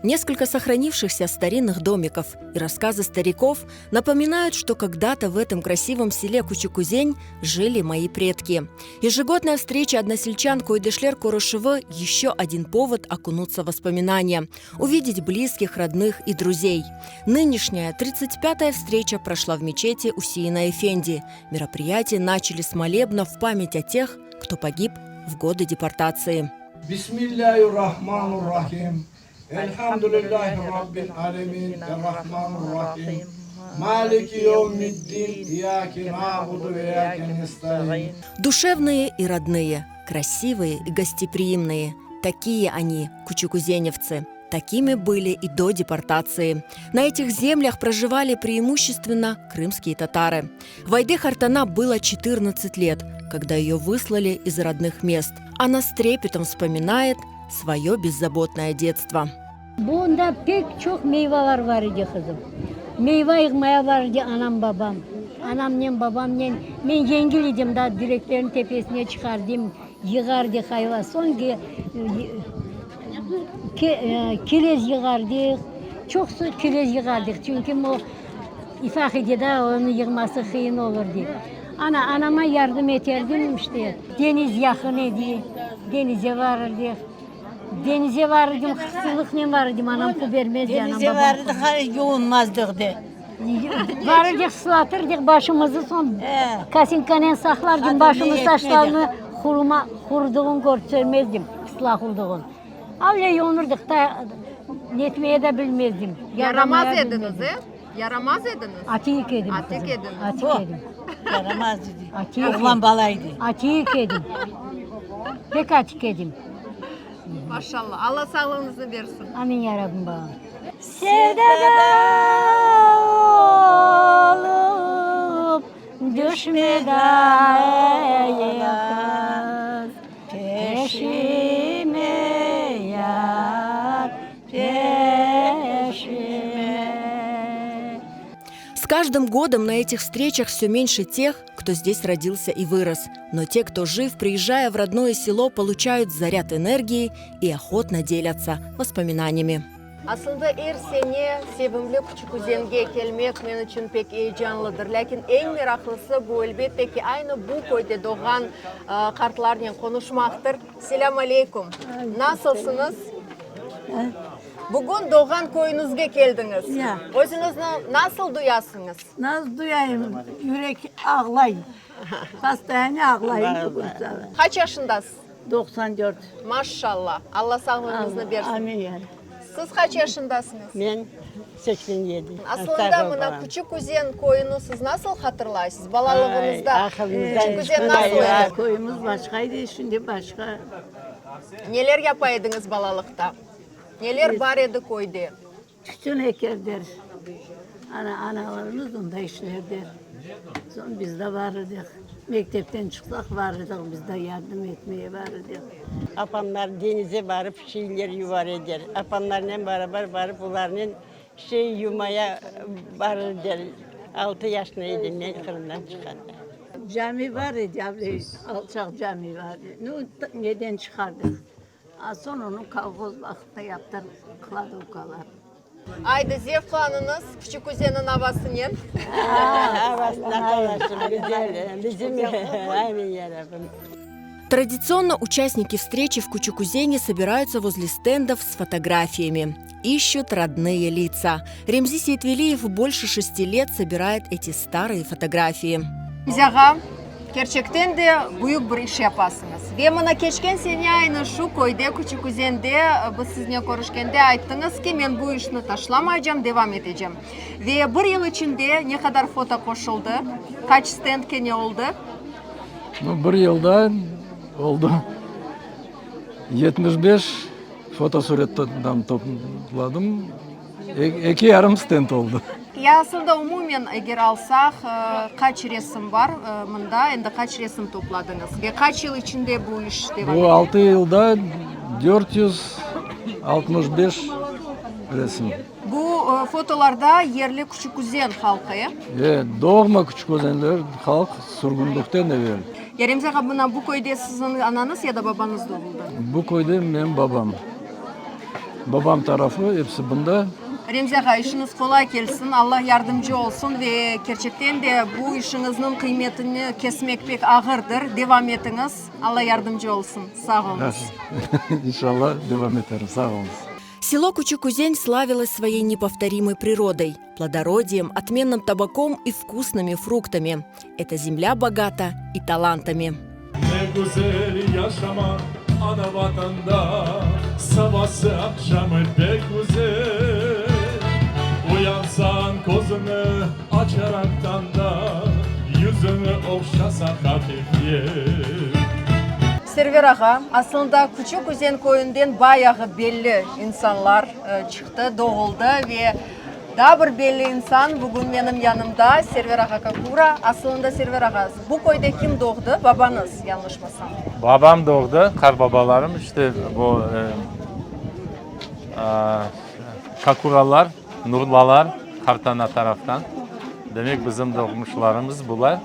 Несколько сохранившихся старинных домиков и рассказы стариков напоминают, что когда-то в этом красивом селе Кучукузень жили мои предки. Ежегодная встреча односельчан Койдышлер Курушева – еще один повод окунуться в воспоминания, увидеть близких, родных и друзей. Нынешняя 35-я встреча прошла в мечети Усеина Эфенди. Мероприятие начали с молебна в память о тех, кто погиб в годы депортации. Bismillâirrahmanirrahim. Elhamdülillâhi Rabbil âlemin. Errahmanirrahim. Maliki yevmiddin. İyyâke na'budu ve iyyâke nesta'in. Душевные и родные, красивые и гостеприимные. Такие они, кучукузеневцы. Такими были и до депортации. На этих землях проживали преимущественно крымские татары. Вайде Хартана было 14 лет, когда ее выслали из родных мест. Она с трепетом вспоминает свое беззаботное детство. Bunda pek çoq meyvalar bar edi, qızım. Meyva yığmaya bar edi anam, babam. Anamnen, babamnen. Men yengil edim da, direklerniñ tepesine çıqardım, yığardı hayva. Soñ kirez yığardıq, çoqsu kirez yığardıq, çünki o ufaq edi da, onı yığması qıyın olur dep. Ana, anama yardım eterdim, işte, deñiz yaqın edi, deñize barırdıq. Deñize barırdım, qısılıqnen barırdım, anam qubermezdi, anam, Deñize babam. barırdıq, ha, yuvunmazdıq de. Barırdıq, sılatırdıq başımızı, soñ kasinkanen saqlardım başımı, saçlarımı quruma, quruduğını körsermezdim, ıslaq olduğını. Avle yuvunırdıq da, netmeye de bilmezdim, Yaramaz yaramaya ediñiz, bilmezdim. e? Yaramaz ediñiz? Atik edim, Atik qızım, ediñiz. atik edim. Yaramaz edi. Atik edim. Oğlan bala edi. Atik edim. Pek atik edim. Maşallah. Alla sağlığıñıznı bersin. Amin, ya Rabbim, balam. Sevdada olıp düşme ey qız, Peşime yar, peşime. С каждым годом на этих встречах все меньше тех, кто здесь родился и вырос. Но те, кто жив, приезжая в родное село, получают заряд энергии и охотно делятся воспоминаниями. Aslında er sene sevimli Küçük-Üzenge kelmek men içün pek eyecanlıdır. Lâkin eñ meraqlısı bu, elbette ki, aynı bu köyde doğğan qartlarnen qonuşmaqtır. Selâm aleyküm! Nasılsıñız? Bugün doğğan köyüñizge keldiñiz. Ya. Özüñizni nasıl duyasıñız? Nasıl duyayım? Yürek ağlay. Postoyanno ağlayım bugün sana. Qaç yaşındasız? 94. Maşşalla! Alla sağlığıñıznı bersin. Amin, ya. Siz qaç yaşındasıñız? Men 87. Aslında, mına Küçük Üzen köyüni siz nasıl hatırlaysız? Balalığıñızda Küçük Üzen nasıl edi? Köyümiz başqa edi, şimdi başqa. Neler yapa ediñiz balalıqta? Neler bar edi köyde? Tütün ekerler. Ana, analarımız onda işlerdi. Soñ biz de bar edik. Mektepten çıqsaq bar edik, biz de yardım etmeye bar edik. Apamlar deñize barıp şeyler yuvar ediler. Apamlarnen barabar barıp olarnen şey yumaya barır ediler. Altı yaşında edim men Qırımdan çıqqanda. Cami bar edi, alçaq cami bar edi. Nu, neden çıqardıq. A soñ onı kolhoz vaqıtta yaptır kladovkalar. Aydı, zevqlanıñız Küçük Üzenniñ avasınen. Avasına dolaşıp, güzel, bizim, amin, ya Rabbim. Традиционно участники встречи в Кучукузене собираются возле стендов с фотографиями. Ищут родные лица. Ремзи Сейтвелиев больше шести лет собирает эти старые фотографии. Remzi ağa, kerçekten de büyük bir iş yapasıñız. Ve mına keçken sene aynı şu köyde, Küçük Üzende biz siznen körüşkende ayttıñız ki, men bu işni taşlamaycam, devam etecem. Ve bir yıl içinde ne qadar foto qoşuldı? Qaç stend kene oldı? Nu, bir yılda oldı 75 fotosuret topladım, eki yarım stend oldı. Ya aslında umumen eger alsaq, qaç resim bar mında, endi qaç resim topladıñız ve qaç yıl içinde bu iş devam ete? Bu altı yılda 465 resim. Bu fotolarda yerli Küçük-Üzen halqı, e? E, doğma Küçük-Özenler halq sürgünlikten evel. Ya Remzi ağa, mına bu köyde siziñ anañız ya da babañız doğuldı? Bu köyde menim babam. Babam tarafı, episi bunda. Remzi ağa, işiñiz qolay kelsin, Alla yardımcı olsun ve kerçekten de bu işiñizniñ qıymetini kesmek pek ağırdır. Devam etiñiz, Alla yardımcı olsun. Sağ oluñız. İnşallah, devam eterim. Sağ oluñız. Село Кучукузень славилось своей неповторимой природой, плодородием, отменным табаком и вкусными фруктами. Эта земля богата и талантами. Ne güzel yaşamaq ana vatanda, Sabası, aqşamı pek güzel. Uyansañ, közüñni açaraq tañda, Yüzüñni ohşasa hafif yel. Server ağa, aslında Küçük Üzen köyünden bayağı belli insanlar çıqtı, doğuldı ve daa bir belli insan bugün menim yanımda, Server ağa Kakura. Aslında, Server ağa, bu köyde kim doğdı? Babañız, yañlışmasam. Babam doğdı, qartbabalarım, işte bu Kakuralar, Nurlalar, qartana taraftan. Demek, bizim doğmuşlarımız bular.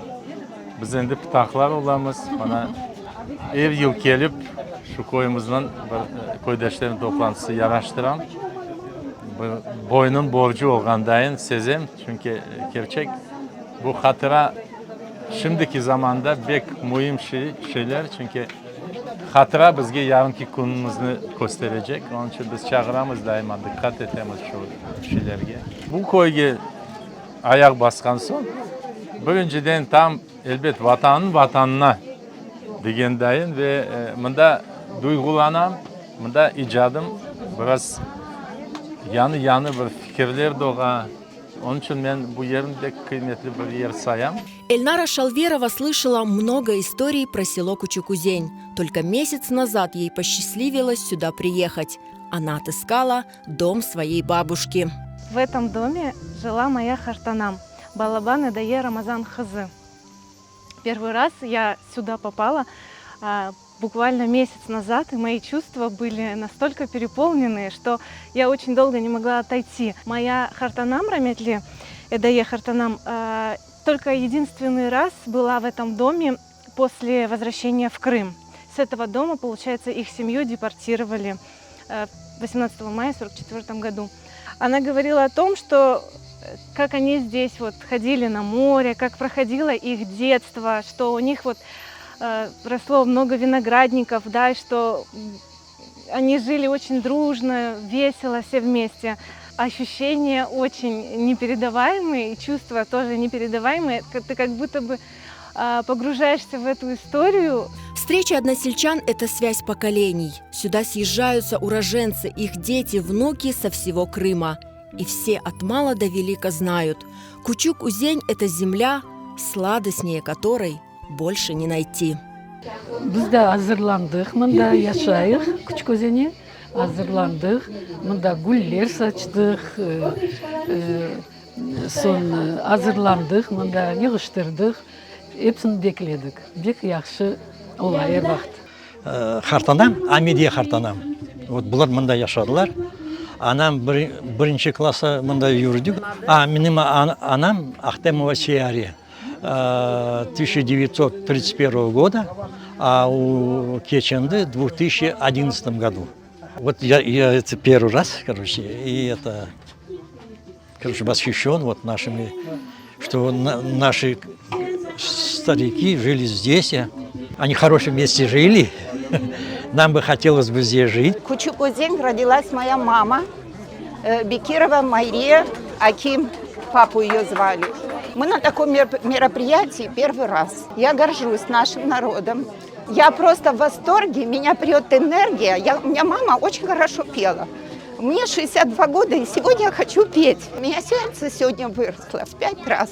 Biz endi pıtaqlar olamız. Mana, er yıl kelip, şu köyümizniñ bir köydeşlerniñ toplantısı yaraştıram. Bir boynum borcu olğandayın sezem, çünki kerçek bu hatıra şimdiki zamanda bek müim şeyler, çünki hatıra bizge yarınki künümizni kösterecek. Onıñ içün biz çağıramız daima, diqqat etemiz şu şeylerge. Bu köyge Ayaq basqan soñ, birinciden tam, elbet, Vatannıñ Vatanına degendayın ve mında duyğulanam, mında icadım biraz yañı-yañı bir fikirler doğa. Onıñ içün men bu yerni pek qıymetli bir yer sayam. Elnara Şalverova slышала много историй про село Кучукузень. Только месяц назад ей посчастливилось сюда приехать. Она отыскала дом своей бабушки. В этом доме жила моя qartanam, Balaban Edaye Ramazan qızı. Первый раз я сюда попала буквально месяц назад, и мои чувства были настолько переполнены, что я очень долго не могла отойти. Моя qartanam rametli, Edaye qartanam, только единственный раз была в этом доме после возвращения в Крым. С этого дома, получается, их семью депортировали 18 мая в 1944 году. Она говорила о том, что как они здесь вот ходили на море, как проходило их детство, что у них вот росло много виноградников, да, и что они жили очень дружно, весело все вместе. Ощущения очень непередаваемые, и чувства тоже непередаваемые. Ты как будто бы погружаешься в эту историю. Встреча односельчан – это связь поколений. Сюда съезжаются уроженцы, их дети, внуки со всего Крыма. И все от мала до велика знают – Кучук-Узень – это земля, сладостнее которой больше не найти. Biz de azırlandıq, mında yaşayıq, Küçük Özende azırlandıq, mında güller saçtıq, soñ azırlandıq, mında yığıştırdıq, episini bekledik. Bek yahşı ola er vaqıt. Qartanam, Amidiye qartanam, vot bular mında yaşadılar. Anam birinci klassa mında yürdi. A, menim anam Ahtemova Seyare, 1931 года, а у keçindi 2011 году. Вот я, я это первый раз, короче, и это, короче, восхищен вот нашими, что на, наши старики жили здесь, они в хорошем месте жили, нам бы хотелось бы здесь жить. Кучук-Узень родилась моя мама, Бекирова Мария Аким, папу ее звали. Мы на таком мероприятии первый раз. Я горжусь нашим народом. Я просто в восторге, меня прет энергия. Я, у меня мама очень хорошо пела. Мне 62 года, и сегодня я хочу петь. У меня сердце сегодня выросло в пять раз.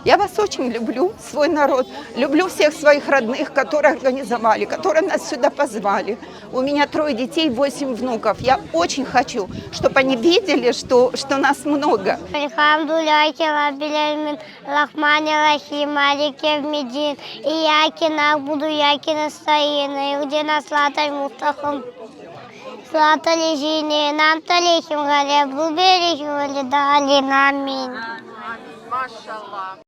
Я вас очень люблю, свой народ. Люблю всех своих родных, которые организовали, которые нас сюда позвали. У меня трое детей, восемь внуков. Я очень хочу, чтобы они видели, что, что нас много. الحمد لله رب العالمين الرحمن الرحيم مالك يوم الدين إياك نعبد وإياك نستعين اهدنا الصراط المستقيم صراط الذين أنعمت عليهم غير المغضوب عليهم ولا الضالين آمين. Maşallah.